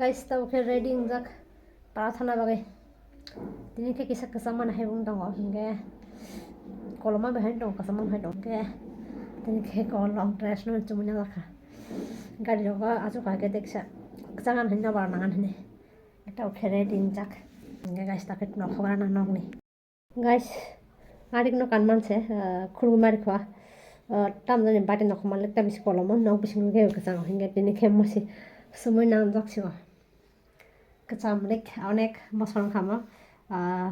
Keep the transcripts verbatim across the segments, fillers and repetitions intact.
Guys, tabuk khe ready wngjak para thana bagwi. Tini khe kisa kwchangma hai wng tongo, hinkhe koloma bai hai tongo, kwchangma hai tongo, hinkhe tini khe ko long dress no chumui na lakha. Gari rogo achuk hai khe teksa kwchang ani hinwi nobar nang ani hinwi. Tabuk khe ready wngjak. Hinkhe guys, tabuk khe nokhok rana nokni. Guys, arik no kanman se, ah, khulumari khwa. Ah, tamjani bati nokma lik ta bisi kolomo, nok bisingo khe kwchang, hinkhe tini khe mosi sumui nangjak sio. Kwcham lik onek bosor wngkha mo, ah,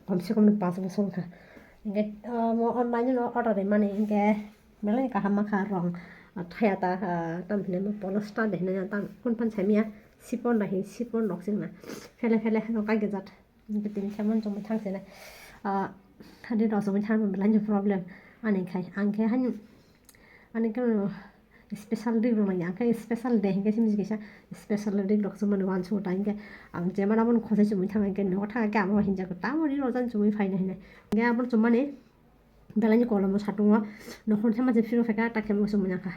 komse kom ni panch bosor wngkha. Hinkhe, ah, mo online no order rimani hinkhe belai kaham mankha rong, ah, thaya ta, ah, tam hinwi mo polos ta de hinwi tam kun phan saimya sipon da hin sipon rok singna phele phele no kagijat. Hinkhe tini khe mon chumui thang se nai. Ah, hadi rok chumui thang belai ni problem. Ani khai, ang khe hani, ani khe special rig rok nang ya, ang khe special de hinkhe simi kisa special rig rok chumani uansukgo ta hinkhe ang jemon aboni khosai chumui thang hinkhe nogo thang khe amo hinjago tamo rig rok jani chumui phaina hinwi. Hinkhe abo chumani belai ni kolomo satungo nokhor thangma se phiro phaikha ta khe mo chumui nangkha.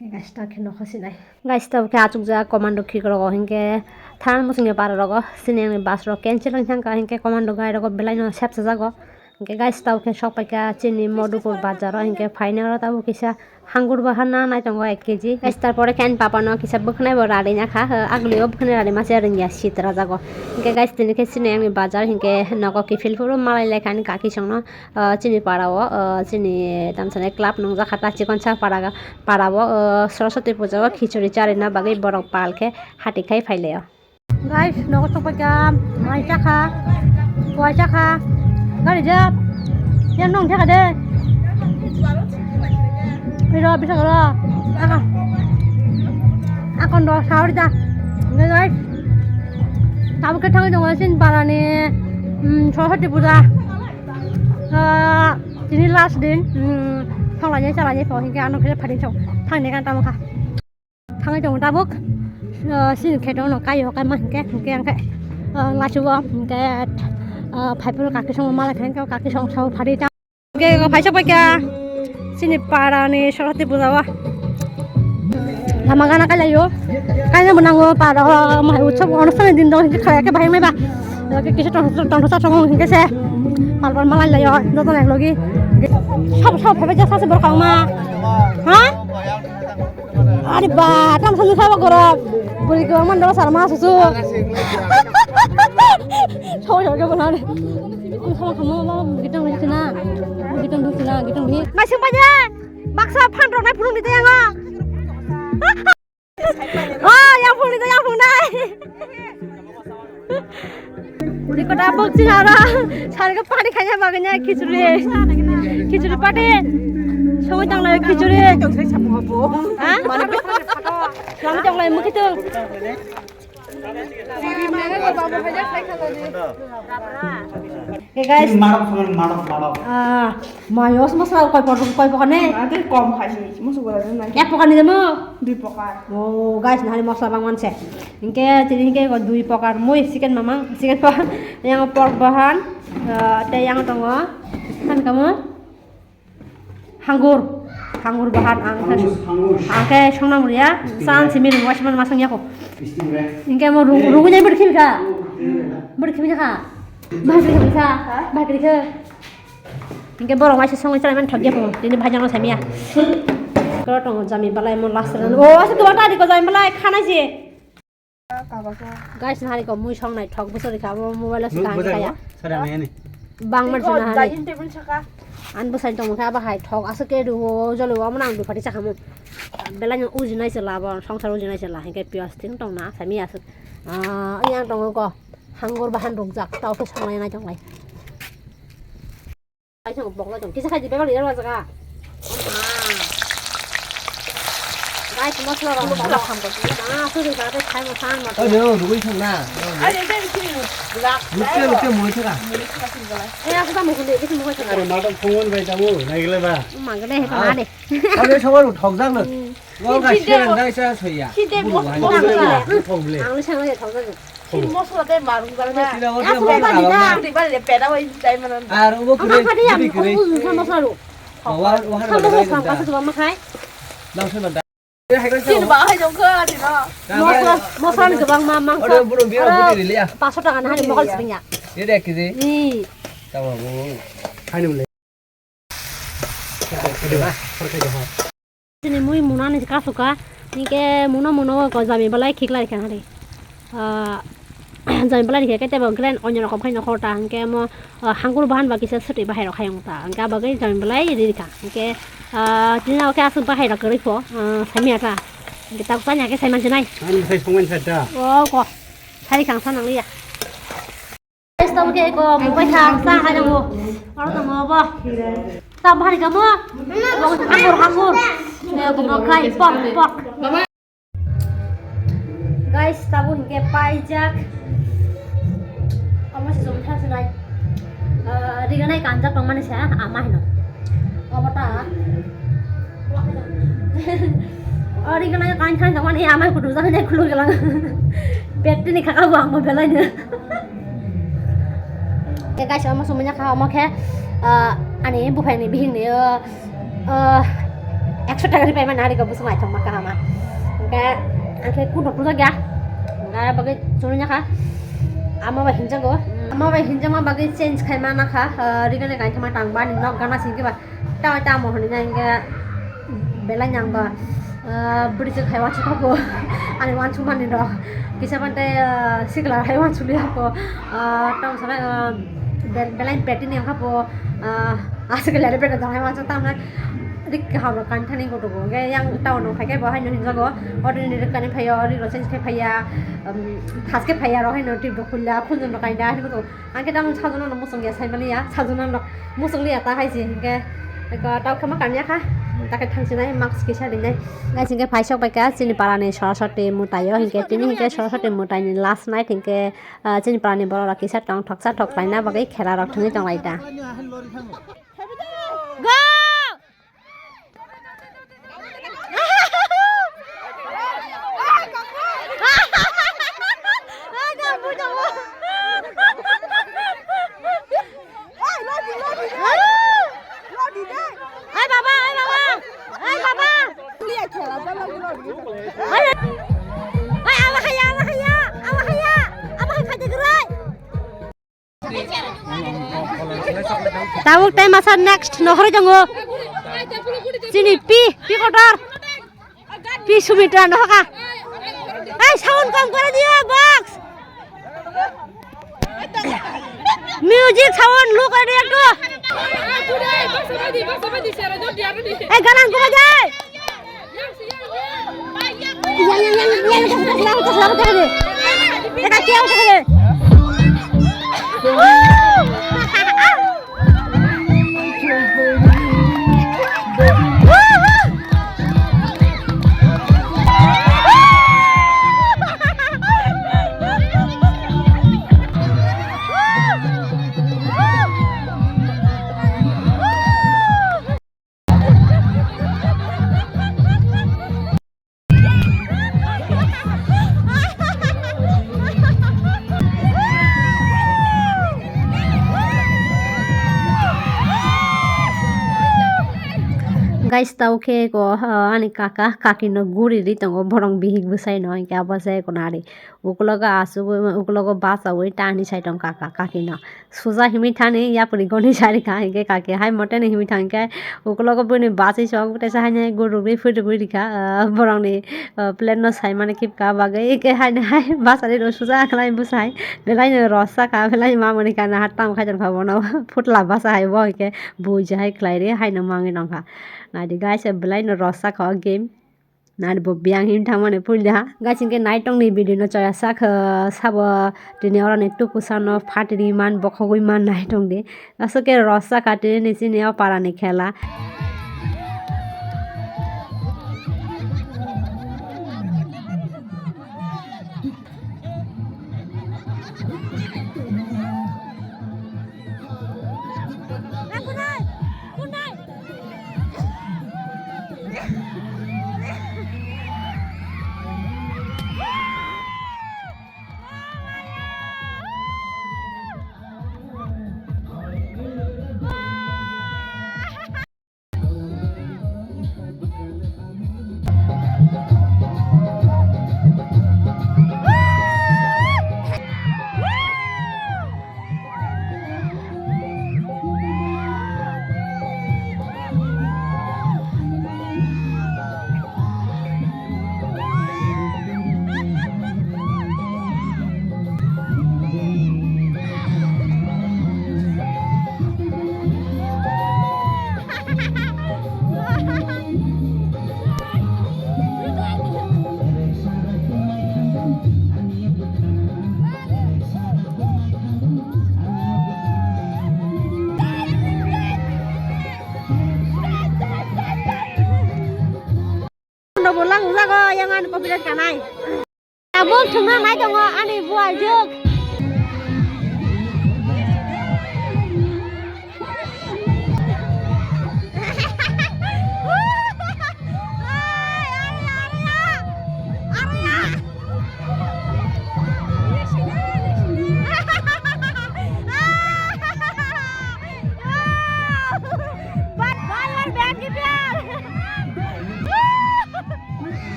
Guys, ta khe nokho sinai. Guys, tabuk khe achukjak commando khik rogo hinkhe than muchungni para rogo sini ani bus rok cancel wng thangkha hinkhe commando gai rogo belai no sep sajago. Hinkhe guys, tabuk khe sok paikha chini Madhupur bazar o hinkhe phaina oro tabuk kisa hangur bahan na nai tongo ek kg. Guys, tarpore khe ani papa no kisa bwkhnai bo rari nakha, agli o bwkhnai rari masa rwngya sitra jago. Hinkhe guys, tini khe sini ani bazar hinkhe nogo kiphil phuru malai laikha ani kaki songno. Ah, chini para o, ah, chini tamsani club nungjak kha ta chikon sa para, para o, ah, Saraswati puja o khichuri charina bagwi borok pal khe hati khai phai lai o. Guys, nogo thok paikha, mai chakha, kuai chakha, gari jab, yang nong chakha de. Iro bisa karo, aka, akon do saori da, guys, tabuk khe thangwi tongo chini para ni, mm, Saraswati puja. Ah, tini last din, hmm, thanglainai chalainai pho hinkhe ano khe phating thang thangni kan tamo kha. Thangwi tongo tabuk, ah, sini khe tongo kai ho kai ma hinkhe hinkhe ang khe, ah, lachibo hinkhe, ah, phaipul kaki song mala khe hinkhe kaki song sao phari ta. Hinkhe phaisa paikha. Chini para ni Saraswati puja o lama gana kailaio. Kaina bo nango para o mai utsob onusthan ni din dong hinkhe khaya khe bahai mai ba. Lagi kisa tong tong sa tong hinkhe se pal pal malai laio joto nai logi. Sab sab phaibai jasa se borok ma. Ha? Ari ba tam sanu sabo gorok. Buri ko man dala sarma susu. Sabo sabo ke bolane. Ang sama kamu mau gitang lagi sana. Gitang dulu sana, gitang dulu. Ngai sing banyak. Baksa phan rok nai phunung di tayang o. Oh, yang phung di tayang phung nai. Di kota bok sing ara. Sari ke party khanya baganya khichuri. Khichuri party. Songwi tang lai khichuri. Ha? Songwi tang lai mukhitung. Hey guys. Marok phone, marok, marok. Ah, mayos masala koi pokok, koi pokok ne? Ate kom khai sini, musu gula dun nai. Ek pokok ni demo? Dui pokok. Oh, guys, nahari masala bang manse. Hinkhe, tini hinkhe ko dui pokok mui chicken mamang, chicken pokok. Yang pork bahan, ah, te yang tongo. Kan kamu? Hangur, hangur bahan ang khe, hangus, hangus. Ang khe songna muria, sting san ray. Simi rung waisa man masang yako. Sting ray. Hinkhe mo rung, eh, rung nai bwrwi khibika. Oh, eh. Bwrwi khibika. Bahai khibika. Bahai khibika. Hinkhe borok waisa songwi chalai man thok yako. Tini bhai jano samia. Koro tongo jami balai mo last ran. Oh, asa tuwa tadi ko jami balai khana je. Guys, nahari ko mui song nai thok bwsari kha, abo mobile o se kaham kaya. Bang man song nahari. An bwsai tong kha bahai thok aswk ke ruo jolo amo nang dupari chakhamu. Belai no uji nai se la bo, songsar uji nai se la, hinkhe piyas ting tong na, sami aswk. Ah, yang tongo ko, hangur bahan rukjak, tao khe song nai nai tong lai. Kaisa bokla jong kisa khai di bebak liya jaga. Guys, masala rok masala kham ko. Ah, suri sa te khai mo san ma. Oi, yo, rugui thang na. Ai, ai, ai, sini. Lak. Muke, muke, mui thang. Eh, aku tak mau kundi, aku mau kundi. Are, madam phone bai tamu, nai gele ba. Mang gede he pa de. Ore, sabar thok jang na. Wal ga sirang dai sa soya. Sinde mo. Thok ble. Ang le sang le thok jang. Sini mosla tei marung jang na. Sini mosla tei marung jang na. Ang tei bari le pera bai tai mana. Ar ubo kure, ang kha de ya, kure. Ang ubo kha mosla ru. Wa, wa, kha mosla kha, kha mosla kha. Nang se man. Chini ba hai jong kha, chini. Mosla, mosla ni kwbangma mangsa. Oro buru biya oro buti rili ya. Paso taka na hari mokol sibing ya. Ye de kiji. Ni. Tamo bu. Hai nung le. Chini mui muna ni kasu ka. Ni ke muno muno ko jami balai khikla ikha hari. Ah, jami belai rikha khe tebo grand onyo rokom khaino khorta, hwnkhe omo, ah, hangkuru bahan ba kisa swtwi bahai rok hayung ta, hwnkhe abo khe jami belai ri rikha, hwnkhe, ah, tini o khe aswk bahai rok kwrwi pho, ah, saimya ta, hwnkhe tabuk chani khe saiman sinai. Ani sai songman sa da. O ko, sai rikha sa nang liya. Guys, tabuk khe eko mupai kha, sa hai nango. Oro tongo obo. Sa bahai rikha mo. Hangkur, hangkur. Eko mo khai, pork, pork. Guys, tabuk hinkhe paijak. Omo se chwng thang sinai. Ah, riganai kanjak tongmani se ama hino. Omo ta. O riganai kan thang tongmani ama kudu jani nai khulur galang. Pet tini khaka bo ang bo belai no. Ke guys, omo sumanya kha omo khe, ah, ani buphai ni bihik ni, ah, Ah, ekso taka ri paimani ari ko bwswk naithokma kaham. Hwnkhe ang khe kun rok tubujak ya. Hwnkhe bagwi chwngno yakha. Ama bai hinjago. Ama bai hinjakma bagwi change khaima nakha. Ah, rigani kainthoma tang bani nok gana singkhe ba. Tamo tamo hwnwi na hwnkhe belai nang ba. Ah, bwrwi se khai wansuk kha bo. Ani wansukmani rok. Kisa phante, ah, sikla hai wansuk liya bo. Ah, tamo sanai, ah, bel-, belai petini wngkha bo. Ah, aswk le beta dong hai wansuk tamna. Rik kaham rok kan thani goto go. Hwnkhe yang town rok phaikhe bo haino hinjago. Ordinary rok kani phaiya, ori rok change khai phaiya. Um, thaske phaiya rok haino tip rok khulia, khunjun rok kaida haino goto. Ang khe tamung sajona no musung ya saimani ya, sajona no musung liya ta hai se hwnkhe. Eko tau khama kanya kha. Ta khe thang sinai mask kisa rinai. Guys, hwnkhe phaisok bai kha chini para ni Saraswati mutai o hwnkhe tini hwnkhe Saraswati mutai ni last night hwnkhe, ah, chini para ni borok rok kisa tong thoksa thok laina bagwi khera rok thwngwi tong lai ta. Go! Ai baba, ai baba, ai baba. Ai, ai, ala haya, ala haya, ala haya, ala haya, khaide grai. Tabuk tei masa next nohorwi tongo. Chini pi, pi kotor. Pi Sumitra nohoka. Ei, sound kom kore diyo, box. Music sound low kore diyo ekটু. Ei, ganan koma jai. Guys, tau khe ko, ah, ani kaka, kaki no guri ri tongo, borong bihik bwsai no, hwnkhe abo se ko nari. Ukulogo asugwi, ukulogo bachaui tani sai tong kaka, kaki no. Suja himwi thani yapri goni sari kha, hinkhe kaki hai mote ni himwi thang khe ukulogo bini bachwi chok teisa haino gurugwi phirigwi rikha, ah, borokni, ah, plate no saimani khibka bagwi, hinkhe haino hai bachari rw suja khlai bwsai belai no rosa kha, belai mamani kana hat tamo khai tongkha bono phutla bacha hai bo hinkhe buija hai khlai ri haino mangwi tongkha. Naidi guys, belai no rosa kha o game. Nari bo biyang him thangmani puila. Guys, hinkhe naitok ni video no chaya sak, ah, sabo tini oro ni tuku sano phatiri man bokhogwi man naitok di. Aswk khe rosa kha tini ni chini o para ni khela. O, yang ani copyright kanai. Tabuk thwngna nai tongo ani buai jwk.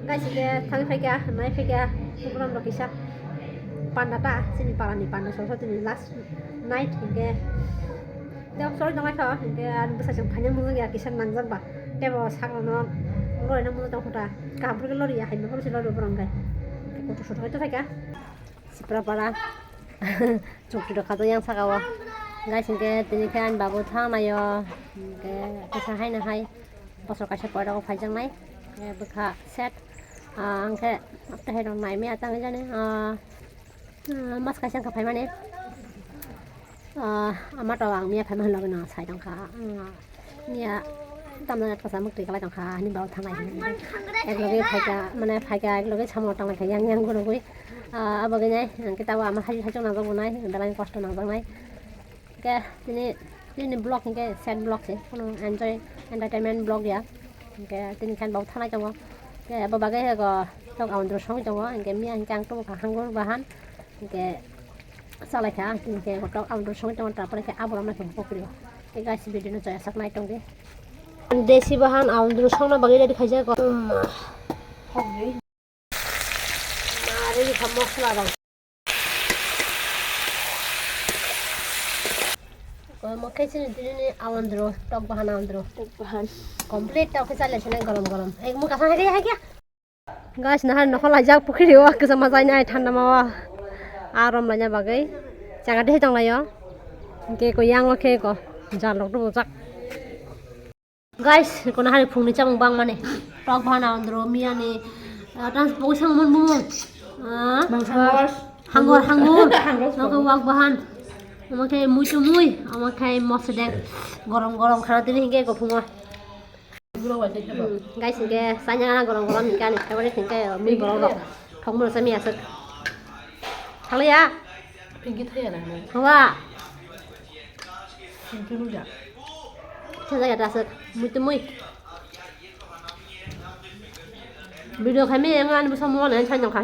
Guys, hingke thang phaikha, nai phaikha, program rok kisa panda ta, chini para ni panda, so, so, chini last night, hingke, tei sorry, nang kha, hingke, ang bwsajwk phaina mungya kisa nangjak ba, tei bo sakno lorina mungwi tong kha ta, kaham phuru khe loriya, hai phuru se lori borok hingke, kutu sutu hai to phaikha. Sipra para. Chukri rok khato yang saka o. Guys, hingke tini khe ani babu thang naio. Hingke kisa hai na hai. Bosor kaisa poi rok phai jang nai. Hingke bwkha set. Ah, hingke tei hai rok nai mia tang jani. Ah, ah, mas kaisa wngkha phai mani. Ah, ama to ang mia phaima hinwi logino sai tongkha. Ah, mia tamna kasa mukti kalai tongkha, ani bau thanglai hinwi. Ek loge phaikha, mane phaikha, ek loge samo tanglai kha, yang yang gurugwi. Ah, abo gini, ang kita ama haji haji nangjak bunai, belai kosto nangjaknai. Ke, tini, tini vlog hingke sad vlog se, kono enjoy, entertainment vlog ya. Hingke tini khan bo thanai tongo. Hingke abo bagwi hego tok aundro song tongo. Hingke miya hingke ang tubu kha hangur bahan. Hingke salai kha, hingke tok aundro song tongo, tarpore khe abo rok naikhe pokri o. Hingke guys, video no chaya sak nai tongdi. Desi bahan aundro songna bagwi ready khaijak. Mari kha mosla rok. Omo khe chini tini ni awandro, tok bahan awandro. Tok bahan. Complete tok khe chale sene gorom gorom. Ek muka sana kaya kaya. Guys, nahar nokhol laijak pukhiri o, kisa majai nai thanda ma o. Arom laina bagwi. Jaga de tong laio. Hingke ko yang o khe ko. Jal rok do bujak. Guys, kono hari phungni chamung bangmani. Tok bhana ondro miyani, ah, trans pogwi samung bumung. Ah, mangsa. Hangor, hangor. Hangor. Omo khe wak bahan. Omo khe mui tumui. Omo khe mosedek. Gorom, gorom khana tini hingke kophungo. Hmm, guys, hingke sanya gorom, gorom hingke ani favorite hingke mui borok rok. Thok mano sami aswk. Thaliya. Pinky thaya na. Hawa. Thajak ya ta aswk. Mui tumui. Video khaimani ang ani bwsa mo nai chai nangkha.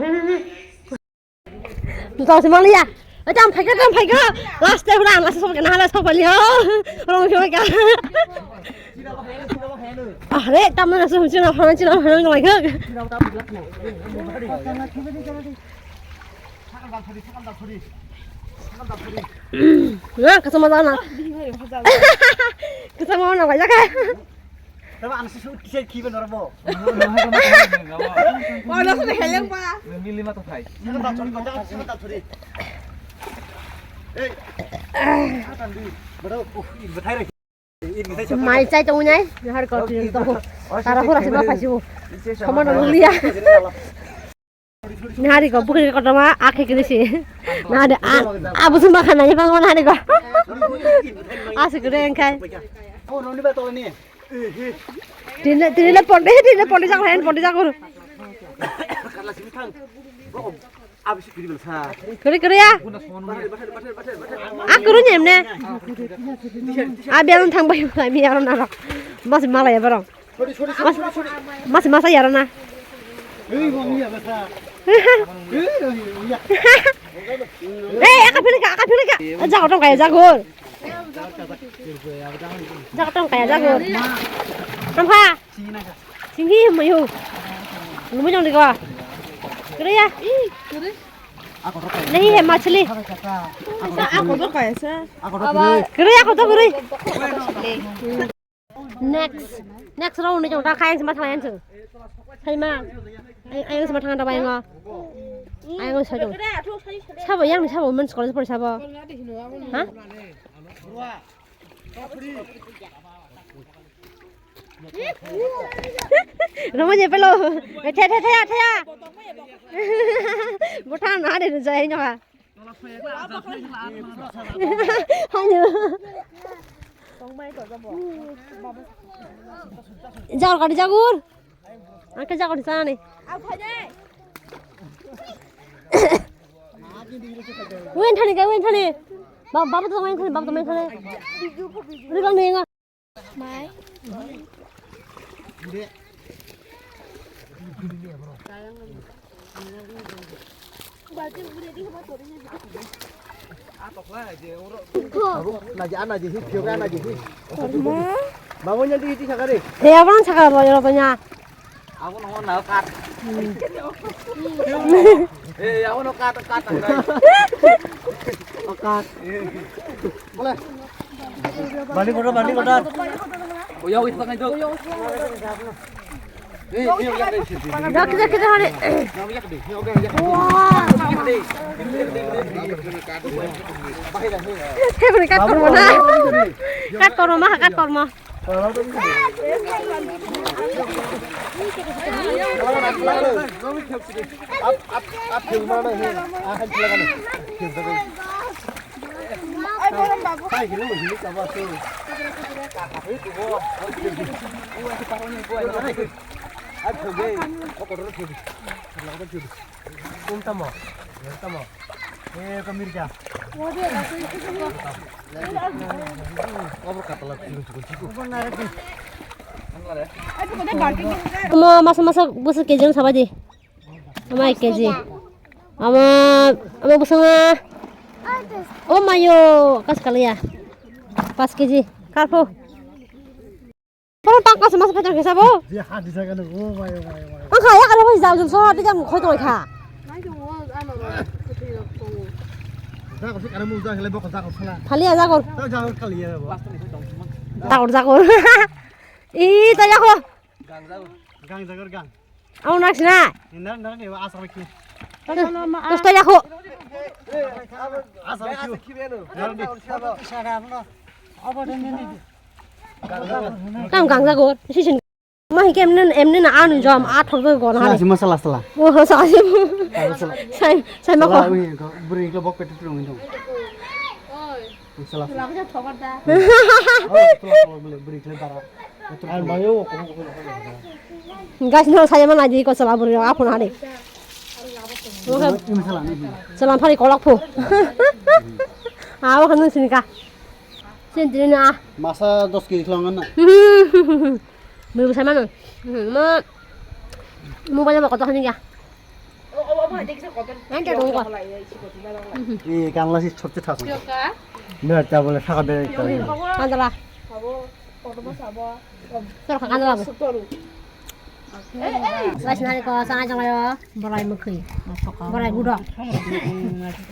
Tong si maliya. Tam phaikha, tam phaikha. Last time ra, last time na hala sokali ho. Rong khe ka. Are tam na su chuna phana chuna phana ngai kha. Na kasa ma na. Kasa ma na bai ka. Tama ang susu kisai kiba norbo. Wala sa heleng pa. Nang lima to khai. Hey. Atan di. Bro, uh, ini betai re. Mai chai tong nai, har ko tin to. Tara hora se ba phasu. Sama na liya. Nari ko bukri ko tama akhe kini si. Nade a, a busu ma khana ni bang nari ko. Asi kure engkai. Tini, tini le ponde, tini le ponde jak hen, ponde jak ur. Kuri, kuri ya. A kuru nyem ne. A biang thang bai bai mi aro naro. Mas malaya barong. Mas, mas masa yaro na. Eh, aka pilih ka, aka pilih ka. Jago tong kaya jago. Jago tong kaya jago. Tampa. Singhi mayo. Ngumui jong diko. Kiri ya. Nahi hai machli. Kiri ya, koto kiri. Next, next round ni jong ta khayan sima thayan su. Hai ma. Ai, ai sima thayan ta bai ngo. Ai ngo sa jong. Sabo yang ni sabo men's college por sabo. Ha? Romo je pelo. Thaya, thaya, thaya, thaya. Bothan na de jai no ha. Hayo. Jagur kadi jagur. Angke jagur sana ni. Wen thani ka wen thani. Bab bab to wen thani bab to wen thani. Ri bang ni nga. Mai. Abo, naji, ah, naji, hi, phiyok, ah, naji, hi. Kormo. Mamo nya di, di sakari. He, abang sakar bo, yoro to nya. Abo no na kat. Eh, abo no kat, kat, kat. Kat. Bali kotor, bali kotor. Uya, uya, pakai tu. Eh, uya, uya, uya. Dak, dak, dak, hari. Uya, uya, uya. Wah. Kat kormo na. Kat kormo ma, kat kormo. Kum tamo, kum tamo. Eh, kamirja. Obo katala, chiku, chiku, chiku. Omo masa masa busu kejang sabadi. Ama ek keji. Ama, ama busanga. Oh mayo, kas kaliya. Pas keji. Karpo. Poro tangka se mas phatar khe sabo. Je ha di jaga no, oh my, oh my, oh my. Ang kha ya kala bai jam jam so di jam khoi tong kha. Jaga se kana mu jaga le bokol jaga sala. Khali ya jagor. Ta jaga khali ya bo. Jagor jagor. I ta ya ko. Gang jagor. Gang jagor gang. Au nak sina. Indar indar ni asa ki. Terus ta ya ko. Asa ki. Indar ni. Kam gang jagor. Sisin. Ma hi kem nen em nen anu jom a thok joi gon ha. Sala sima sala sala. Oh, sala sima. Sala sala. Sai, sai ma ko. Sala wi ko, buri ko bok petu trung dong. Sala sala. Oh, sala sala bule buri kle bara. Ar mayo ko ko ko. Gas no sai ma na di ko sala buri a phone ha de. Ima sala ni. Sala phari kolak pho. A wa kan sini ka. Sini dini na. Masa dos kg khlang na. Bwrwi bwsa mano. Mo mobile ma kotor hwnwi ya. Ante dong ko. Eh, kanla si chhot chhot thas. Bera ta bole thaka bera ta. Kandala. Sor kha kandala. Guys, nari ko sana jong layo. Borai mukhi. Borai gudok.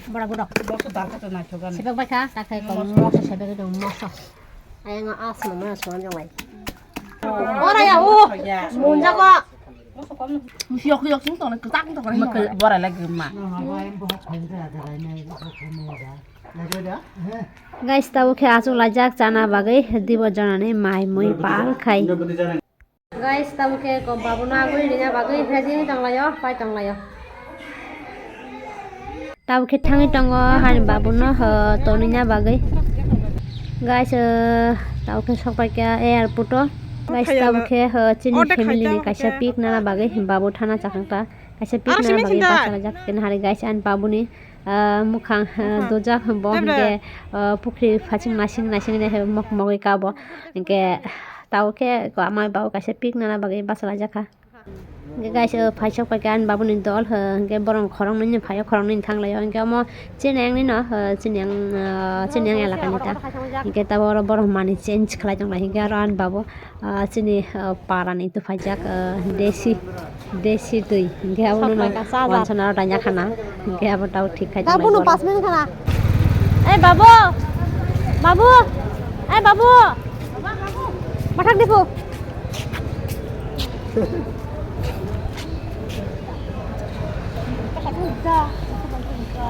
Borai gudok. Sebek bai kha, ta khai ko moso sebek dong moso. Ayang as mama suan jong lai. Ora ya, oh. Munja ko. Yok yok sing tong kechak tong. Mukhi borai lagi ma. Guys, tabo khe achuk laijak chana bagwi dibo jonani mai mui pal khai. Guys, tamo khe ko babu no agwi rina bagwi ready wng tong laio, pai tong laio. Tamo khe thangwi tongo hani babu no, ho, tonina bagwi. Guys, eh, tamo khe sok pai kha airport o. Guys, tamo khe, ho, chini family ni kaisa pic nana bagwi babu thana chakang ta. Kaisa pic nana bagwi bachalaijak khe nahari guys, ani babu ni ah, mukhang, ah, dojak bo hwnkhe, ah, pukhri phaching nasing nasing de mok mogwi kabo. Hwnkhe tao khe ko ama babu kaisa pic nana bagwi bachalaijak kha. Hwnkhe guys, ah, phaisok paikha ani babuni dol, ah, hwnkhe borok khoroknwi ni phaio, khoroknwi ni thanglaio. Hwnkhe omo chini yang ni no, ah, chini yang, ah, chini yang elaka ni ta. Hwnkhe tabuk oro borok manwi change khlai tonglai. Hwnkhe aro ani babu, ah, chini, ah, para ni tufajak, ah, desi. Desi twi, hwnkhe abono no wansana aro daina khana, hwnkhe abo tao thik khai tonglai. Tabuk no pas minute khana. Ei babu, babu, ei babu, mathak dipu.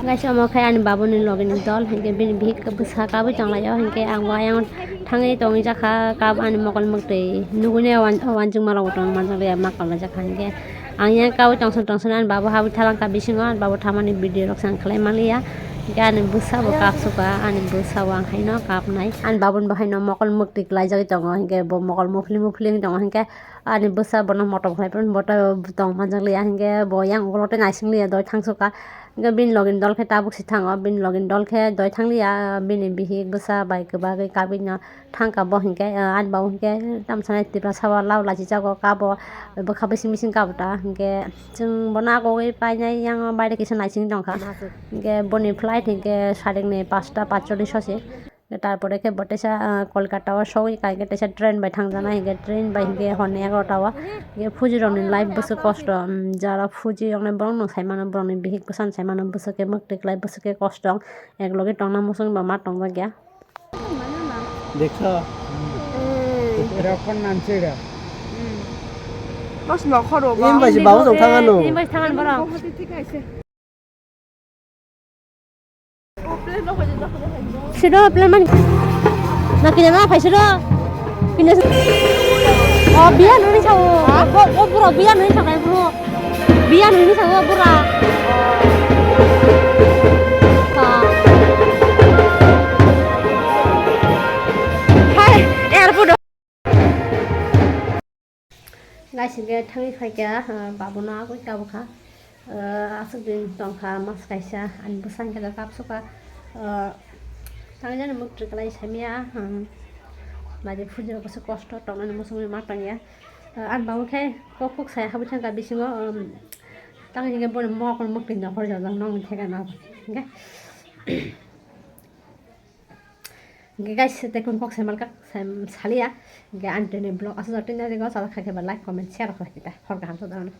Guys, omo khe ani babuni logini dol, hinkhe bini bihik bwsa kabui tonglaio, hinkhe ang bo ayang thangwi tongwi jakha, kap ani mokol mwktwi nugui nai wan-, wansukma rok bo tong manjak liya, ma kaulai jakha, hinkhe ang yang kabui tongson tongson ani babu habui thalangkha bisingo, ani babu thamani video rok se ang khlai manliya, hinkhe ani bwsa bo kapsukha, ani bwsa bo ang haino kapnai, ani babuni bo haino mokol mwktwi klaijagwi tongo, hinkhe bo mokol muphli muphli wng tongo, hinkhe ani bwsa bono motom khlai phano bo tong manjak liya, hinkhe bo yang ulo tei naising liya doi thangsukha. Hinkhe bini logini dol khe tabuk se thango, bini logini dol khe doi thangliya, bini bihik bwsa bai kwbagwi kabui no thangkha bo hinkhe, ah, ani babu hinkhe tamsanai Tiprasa o lao lachijago kabo, bwkha bising bising kabo ta, hinkhe chwng bono agogwi painai yang baire kisa naising tongkha. Hinkhe boni flight hinkhe sarik ni pasta pacholish o se. Tarpore khe bo teisa, ah, Kolkata o sogwi kai khe teisa train bai thangjaknai hinkhe train bai hinkhe honni egarota o. Hinkhe fuji rokni life bwswk kosto, um, jara fuji wngnai borok no sai mano, borokni bihik bwsano sai mano, bwswk khe mwktwi klai, bwswk khe kosto wng, ek logi tongna muchungwi bo ma tongjak ya. Dekha. Era kon nanse era. Bas nokhoro ba. Im bai se babu tong thangano. Im bai thangan borok. Siro plan man. Na kina na phai siro. Kina. Oh, biya nuni sao. Oh, oh, bro, biya nuni sao, bro. Biya nuni sao, bro. Ha. Hai, airport. Guys, hinkhe thangwi phaikha, ah, babuno agwi tabukha. Ah, aswk din tongkha mas kaisa, ani bwsa hinkhe da kapsukha. Ah, thangwi jani mwktwi kwlai saimaya, hmm, baji fuji rok bwswk kosto tongnani muchungwi ma tongya. Ah, ani babu khe kok kok sai habwi thangkha bisingo, um, tang hinkhe boni mokol mwktwi nokhorjak nokni thekano hinkhe. Hinkhe guys, tei kung kok sai mankha, sai, saliya. Hinkhe ani tini vlog aswk jora tini jagao, sajak kha khe ba like, comment, share rok khlai khe ta. Hor kaham sojak ano.